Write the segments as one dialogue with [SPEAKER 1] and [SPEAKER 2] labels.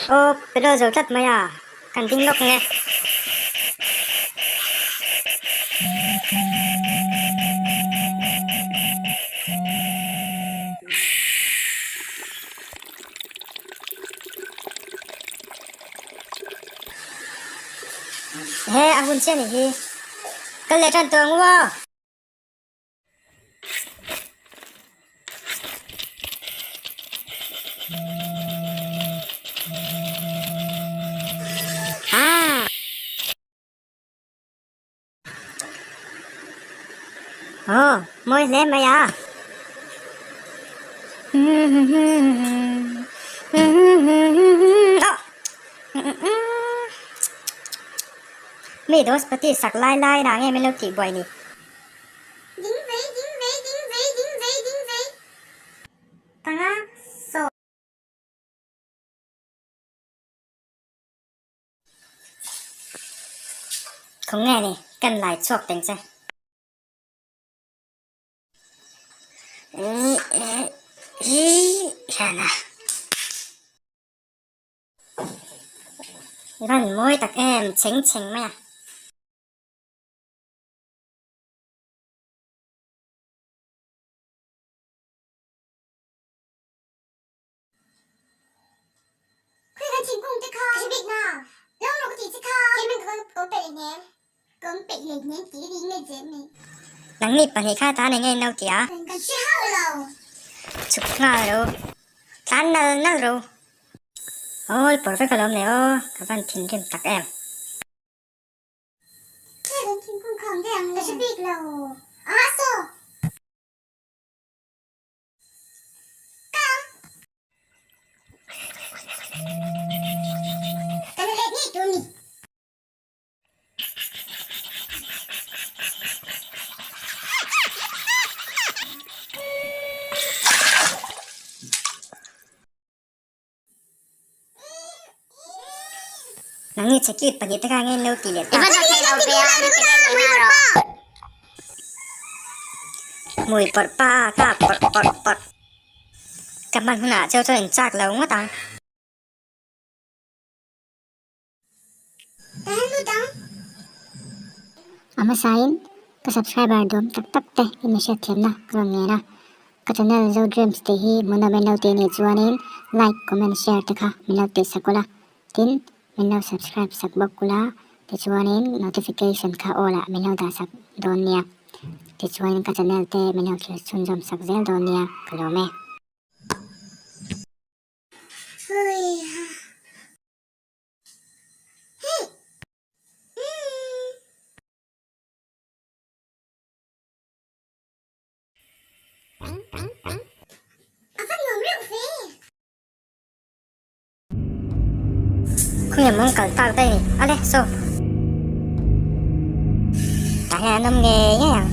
[SPEAKER 1] Aw petrol zo tlat mai a, kan ding lawk nge. He a hun chiah nih hi. Kal leh tan tawh ang u aw. Aw, mawi hle mai a. Mi Dospati sak lai lai na nge min lo tih buai ni.
[SPEAKER 2] Ding vei ding vei ding vei ding vei ding vei. Panga saw.
[SPEAKER 1] Khaw nge ni kan lai chhuak teng che. I van mawi tak em chheng chheng mai a.
[SPEAKER 2] Khawi kan thingkung te kha ka hre bik na lo rawh ka tih che kha keiman ka kawm peih leh hnem kawm peih leh hnem tih ri nge zep mai.
[SPEAKER 1] Nangni pahnih kha tan eng nge in lo ti a?
[SPEAKER 2] Kan hre hauh lo.
[SPEAKER 1] Chhuk nghal ro. Tlan nal nal ro. Aw i pawr vek alawm le aw ka van thinrim tak em.
[SPEAKER 2] Khawi kan thingkung kha awm ve ang le. Ka hre bik lo. Ah saw.
[SPEAKER 1] Nangni che kit pahnih te kha nge lo tih leh tak. Hmui pawrh pa a ka pawrh pawrh pawrh. Ka hman hunah cheu chuan in chak lo ngawt ang.
[SPEAKER 3] A hmasain ka subscriber duam tak tak te in mi hriatthiamna ka rawn ngen a, ka channel Zo Dreams tih hi hmuhnawm in lo tih anih chuanin like, comment, share te kha min lo tihsak ula, tin min lo subscribe sak bawk ula tichuanin notification kha all ah min lo dah sak dawn nia, tichuanin ka channel te min lo thlir chhunzawm sak zel dawn nia ka lawm e.
[SPEAKER 1] Khawnge mawng kal tak daih ni ale saw tah hian an awm ngei ngei ang.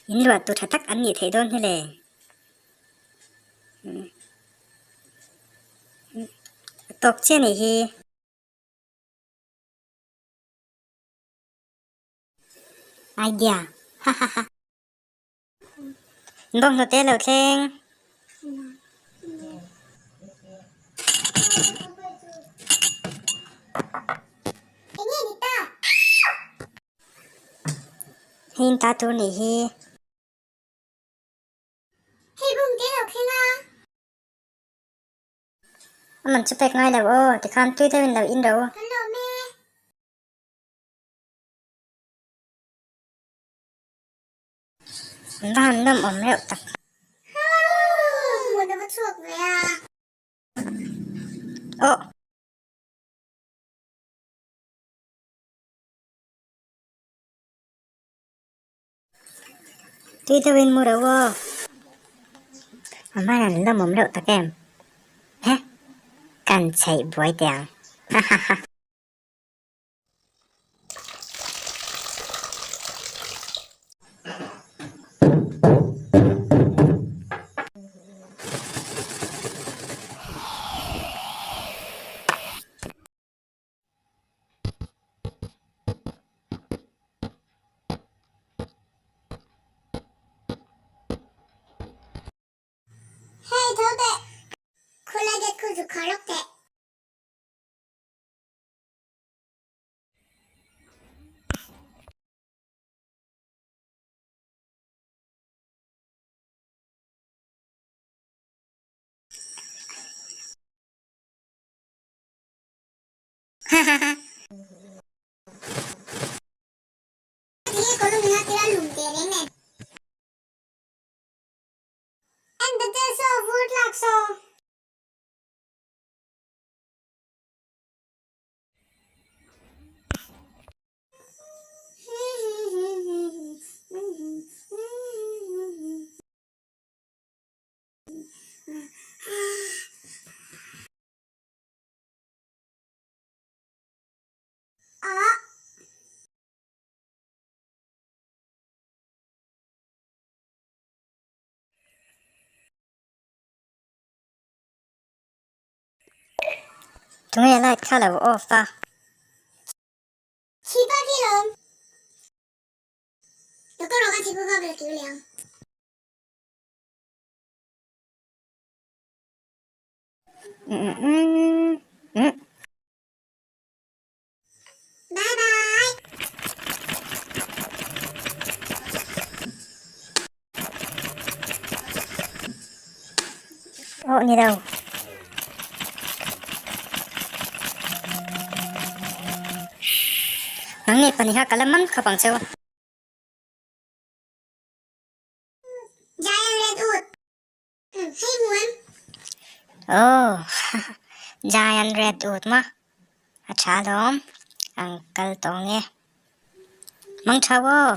[SPEAKER 1] In luah tu tha tak an nih theih dawn hi le. A tawk chiah nih hi. Idea ha ha ha. Bawnghnute lo thleng. Hei in ta tur nih hi. A man chu pek ngai lo aw tikhan tui deuhin lo in ro. An va han nawm awm reuh tak. Aw. Tui deuhin mu reuh aw. A van han nawm awm reuh tak em. He. Kan chheih buai teh ang. Ha ha ha.
[SPEAKER 2] Hahaha. Tinge kawlum ina tira lum teh reng nen. En ta che saw vur tlak saw.
[SPEAKER 1] Tunge light kha lo off a.
[SPEAKER 2] Khi pa khi lawm. Lo ka rawh ka thingkung kha ka la tiu leh ang. Bye bye.
[SPEAKER 1] Aw ni lo. Nangni pahnih kha ka la man khawp ang cheu.
[SPEAKER 2] Giant Redwood. Hei hmu em?
[SPEAKER 1] Oh, Giant Redwood maw? A tha lawm, ang kal tawh nge. Mang tha aw.